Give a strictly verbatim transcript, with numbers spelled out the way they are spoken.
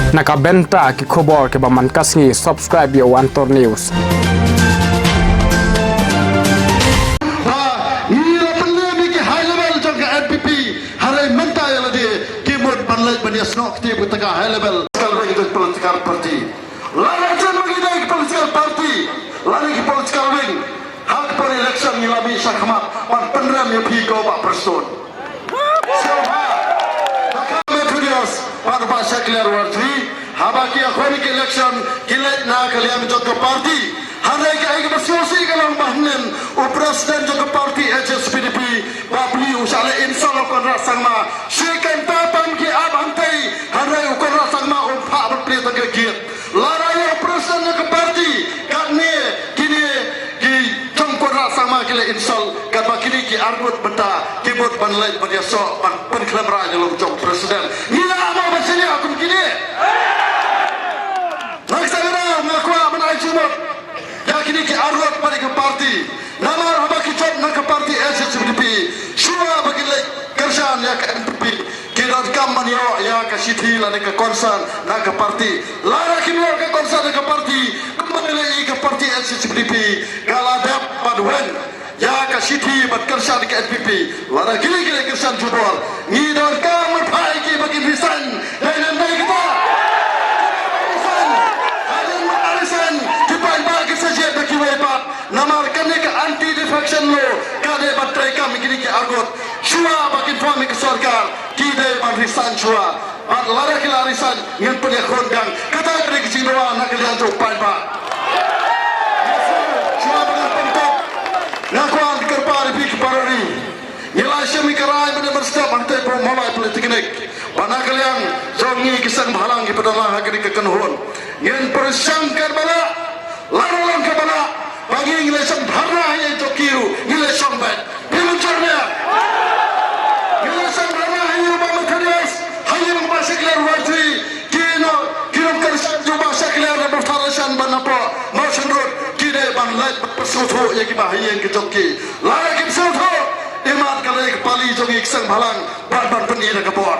Na ka bynta ki khubor kiba man ka sngi, subscribe ïa u Antor News. Ba ngi la pynlem ïa ki high level jong ka N P P, hynrei mynta ïa lade ki mut ban leit ban ïasnoh kti bad ka high level political wing jong political party. Lada jan ma ngi dei ki political party, lada ki political wing, ha ka por election ngi la mih shakhmat ban pynrem ïa phi ko Bah Prestone. Sngewbha, da ka Methodius bad Bah Shakliar Warjri, haba ki ïakhun ki election ki leit na ka liang jong ka party. Hynrei kaei kaba sngewsih ka long ba hynnin u president jong ka party H S P D P, Bah Bli, u shah leh insult ïa u Conrad Sangma. Shi kynta tam ki ap hangtei, hynrei u Conrad Sangma um phah ban plie tang ka gate. Lada ïa u president jong ka party, katne kine ki jong u Conrad Sangma ki leh insult, katba kine ki arngut mynta ki mut ban leit ban ïasoh ban pynkhlem rah ïa la u jong u president. Ngi la amo ba sngewsih kum kine. Nga sngewsih, nga kwah ban ai jingmut ïa kine ki arngut bad ïa ka party. Namar haba ki jop na ka party H S P D P, shuwa ba ki leit kyrshan ïa ka N P P, ki donkam ban ïoh ïa ka shithi lane ka consent na ka party. Lada kim ïoh ka consent na ka party, kumba leh ïa ka party H S P D P, ka la dep ban wan ïa ka shithi ban kyrshan ka N P P. Lada kine ki leit kyrshan jubor, ngi donkam ban phah ïa ki ba kin resign. Dei ne ym dei kata? Resign. Hadien ba resign, ki paidbah kin sa jied da kiwei pat. Namar kane ka anti defection law ka dei ban treikam ïa kine ki arngut. Shuwa ba kin form ïa ka sorkar, ki dei ban resign shuwa. Bad lada ki la resign, ngin pynïakhun biang. Kata ka dei ka jingdawa na ka liang jong u paidbah. Shuwa ba ngan pynkut, nga kwah ban kyrpad ïa phi ki para ri. Ngi la shim ïa ka rai mynta ban step hangtei hapoh Mawlai Polytechnic. Bad na ka liang jong ngi ki seng bhalang kiba don lang ha kane ka kynhun, ngin pyrshang katba lah. Lada long kaba lah ba ngi ngi leit shong dharna ha ïing jong ki ruh, ngi leit shong beit. Phi mynjur ne? Ngi leit shong dharna ha ïing u Bah Methodius, ha ïing u Bah Shakliar Warjri, ki nong, ki nongkyrshan jong u Bah Shakliar, na Bah Tharashan bad na Bah Mawshynrut, ki dei ban leit ban pynsngewthuh ïa kiba ha ïing ki jong ki. Lada kim sngewthuh, imat ka lei ka pali jong ngi ki seng bhalang ban, ban pyni da ka bor.